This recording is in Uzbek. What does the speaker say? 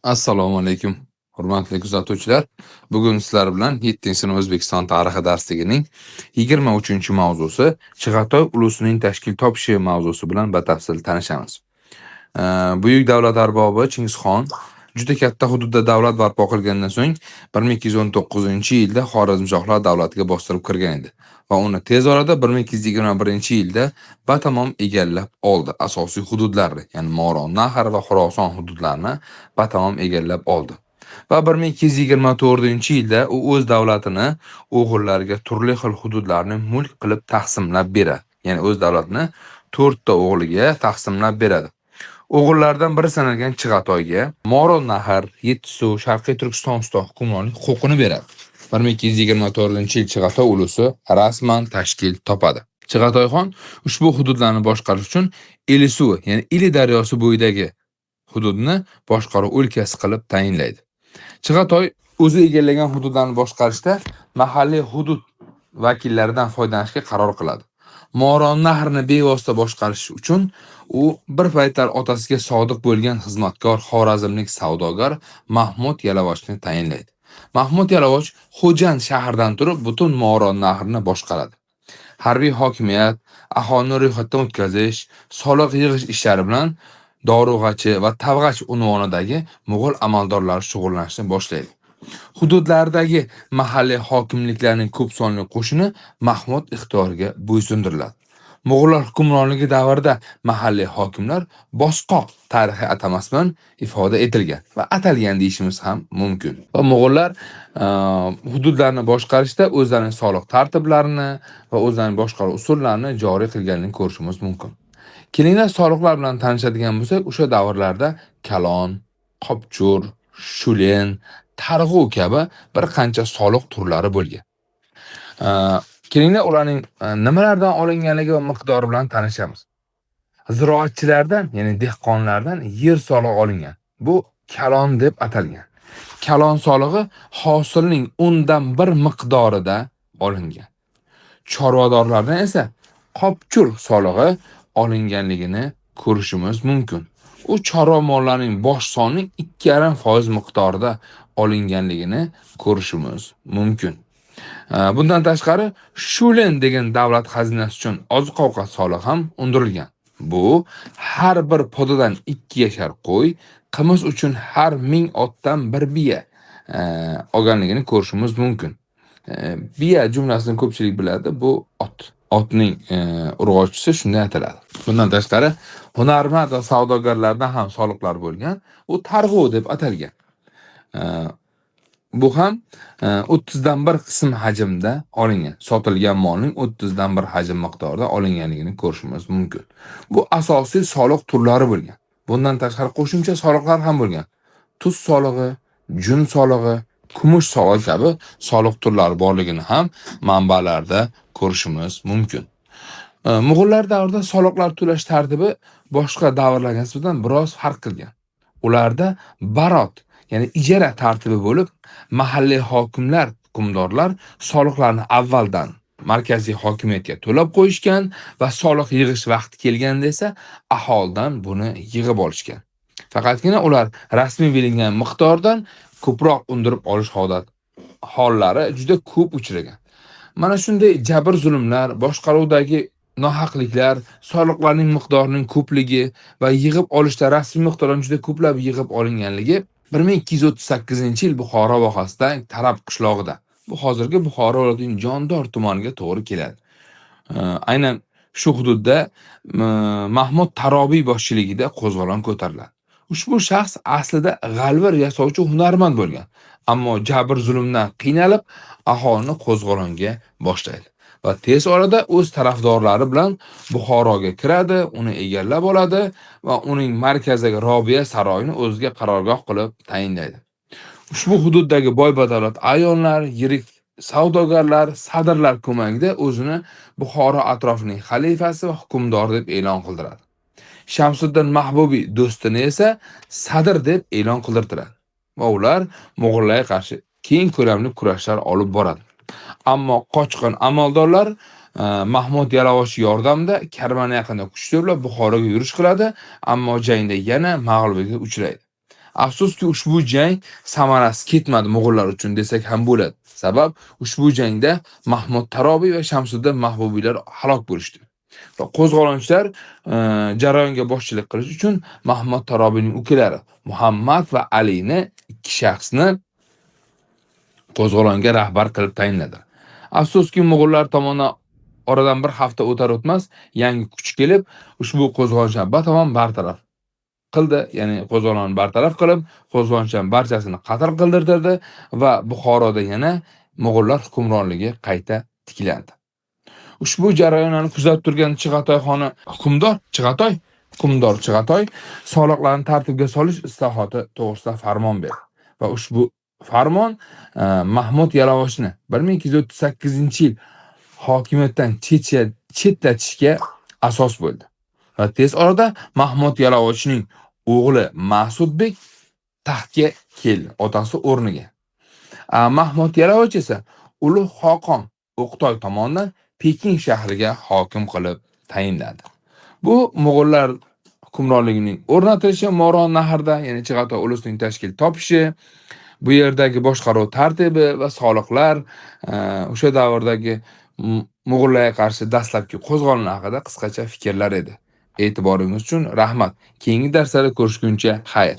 Assalomu alaykum, hurmatli kuzatuvchilar. Bugun sizlar bilan 7-sinf O'zbekiston tarixi darsligining 23-mavzusi Chig'atoy ulusining tashkil topishi mavzusi bilan batafsil tanishamiz. Buyuk davlat arbobi Chingizxon juda katta hududda davlat barpo qilgandan so'ng 1219-yilda Xorazmshohlar davlatiga bostirib kirgan edi va uni tez orada 1221-yilda batamom egallab oldi. Asosiy hududlarni, ya'ni Moron-Nahr va Xuroson hududlarini batamom egallab oldi. Va 1224-yilda u o'z davlatini o'g'illariga turli xil hududlarni mulk qilib taqsimlab beradi. Ya'ni o'z davlatini 4 ta o'g'liga taqsimlab beradi. O'g'illaridan biri sanalgan Chig'atoyga Moron-Nahr, Yettisuv, Sharqiy Turkiston ustida hukmronlik huquqini beradi. 1224-yil Chig'atoy ulusi rasman tashkil topadi. Chig'atoyxon ushbu hududlarni boshqarish uchun Elisuv, ya'ni Ili daryosi bo'yidagi hududni boshqaruv o'lkasi qilib tayinlaydi. Chig'atoy o'zi egallagan hududlarni boshqarishda mahalliy hudud vakillaridan foydalanishga qaror qiladi. Moron-Nahrni bevosita boshqarish uchun u bir paytlar otasiga sodiq bo'lgan xizmatkor xorazmlik savdogar Mahmud Yalavochni tayinlaydi. Mahmud Yalavoch Xo'jand shahridan turib butun Moron-Nahrni boshqaradi. Harbiy hokimiyat, aholini ro'yxatdan o'tkazish, soliq yig'ish ishlari bilan dorug'achi va tavg'ach unvonidagi mo'g'ul amaldorlari shug'ullanishni boshlaydi. Hududlardagi mahalliy hokimliklarning ko'p sonli qo'shini Mahmud ixtiyoriga bo'ysundiriladi. Mo'g'ullar hukmronligi davrida mahalliy hokimlar bosqoq tarixiy atamasi bilan ifoda etilgan va atalgan deyishimiz ham mumkin. Va mo'g'ullar hududlarni boshqarishda o'zlarining soliq tartiblarini va o'zlarining boshqaruv usullarini joriy qilganligini ko'rishimiz mumkin. Kelinglar, soliqlar bilan tanishadigan bo'lsak, o'sha davrlarda kalon, qopchur, shulen, targ'u kabi bir qancha soliq turlari bo'lgan. Kelinglar, ularning nimalardan olinganligi va miqdori bilan tanishamiz. Ziroatchilardan, ya'ni dehqonlardan yer solig'i olingan. Bu kalon deb atalgan. Kalon solig'i hosilning 1/10 miqdorida olingan. Chorvadorlardan esa qopchur solig'i olinganligini ko'rishimiz mumkin. U chorva mollarining bosh sonining 2,5% miqdorida olinganligini ko'rishimiz mumkin. Bundan tashqari Shulen degan davlat xazinasi uchun oziq-ovqat solig'i ham undirilgan. Bu har bir podadan 2 yashar qo'y, qimiz uchun har 1000 otdan 1 biya olganligini ko'rishimiz mumkin. Biya jumlasini ko'pchilik biladi, bu ot. Otning urg'ochisi shunday ataladi. Bundan tashqari hunarmand va savdogarlardan ham soliqlar bo'lgan. U targ'u deb atalgan. Bu ham 1/30 qism hajmda olingan. Sotilgan molning 1/30 hajm miqdorida olinganligini ko'rishimiz mumkin. Bu asosiy soliq turlari bo'lgan. Bundan tashqari qo'shimcha soliqlar ham bo'lgan. Tuz solig'i, jun solig'i, kumush solig'i kabi soliq turlari borligini ham manbalarda ko'rishimiz mumkin. Mo'g'ullar davrida soliqlar to'lash tartibi boshqa davrlarga nisbatan biroz farq qilgan. Ularda barot, ya'ni ijara tartibi bo'lib, mahalliy hokimlar, hukmdorlar soliqlarni avvaldan markaziy hokimiyatga to'lab qo'yishgan va soliq yig'ish vaqti kelganda esa aholidan buni yig'ib olishgan. Faqatgina ular rasmiy berilgan miqdordan ko'proq undirib olish hollari juda ko'p uchragan. Mana shunday jabr-zulmlar, boshqaruvdagi nohaqliklar, soliqlarning miqdorining ko'pligi va yig'ib olishda rasmiy miqdordan juda ko'plab yig'ib olinganligi 1238-yil Buxoro vohasida Tarab qishlog'ida, bu hozirgi Buxoro viloyatining Jondor tumaniga to'g'ri keladi. Aynan shu hududda Mahmud Tarobiy boshchiligida qo'zg'olon ko'tariladi. Ushbu shaxs aslida g'alvir yasovchi hunarmand bo'lgan, ammo jabr-zulmdan qiynalib aholini qo'zg'olonga boshlaydi va tez orada o'z tarafdorlari bilan Buxoroga kiradi, uni egallab oladi va uning markazidagi Robiya saroyini o'ziga qarorgoh qilib tayinlaydi. Ushbu hududdagi boy badavlat ayonlar, yirik savdogarlar, sadrlar ko'magida o'zini Buxoro atrofining xalifasi va hukmdori deb e'lon qildiradi. Shamsiddin Mahbubiy do'stini esa sadr deb e'lon qildirtiradi va ular mo'g'ullarga qarshi keng ko'lamli kurashlar olib boradi. Ammo qochqin amaldorlar Mahmud Yalavoch yordamida Karmana yaqinida kuch to'plab Buxoroga yurish qiladi, ammo jangda yana mag'lubiyatga uchraydi. Afsuski, ushbu jang samarasiz ketmadi mo'g'ullar uchun desak ham bo'ladi. Sabab ushbu jangda Mahmud Tarobiy va Shamsiddin Mahbubiylar halok bo'lishdi. Va qo'zg'olonchilar jarayonga boshchilik qilish uchun Mahmud Tarobiyning ukalari Muhammad va Alini, ikki shaxsni qo'zg'olonga rahbar qilib tayinladi. Afsuski, mo'g'ullar tomonidan oradan bir hafta o'tar o'tmas yangi kuch kelib, ushbu qo'zg'olonchilarni batamom bartaraf qildi. Ya'ni qo'zg'olonni bartaraf qilib, qo'zg'olonchilarning barchasini qatl qildirtirdi va Buxoroda yana mo'g'ullar hukmronligi qayta tiklandi. Ushbu jarayonlarni kuzatib turgan Chig'atoy xoni hukmdor Chig'atoy soliqlarni tartibga solish islohoti to'g'risida farmon berdi va ushbu farmon Mahmud Yalavoshni 1238-yil hokimiyatdan chetlatishga asos bo'ldi. Va tez orada Mahmud Yalavoshning o'g'li Ma'sudbek taxtga keldi, otasi o'rniga. Mahmud Yalavoch esa Ulug' Xoqon O'qtoy tomonidan Pekin shahriga hokim qilib tayinlandi. Bu mo'g'ullar hukmronligining o'rnatilishi Movarounnahrda, ya'ni Chig'atoy ulusining tashkil topishi, bu yerdagi boshqaruv tartibi va soliqlar, o'sha davrdagi mo'g'ullarga qarshi dastlabki qo'zg'olon haqida qisqacha fikrlar edi. E'tiboringiz uchun rahmat. Keyingi darslarda ko'rishguncha xayr.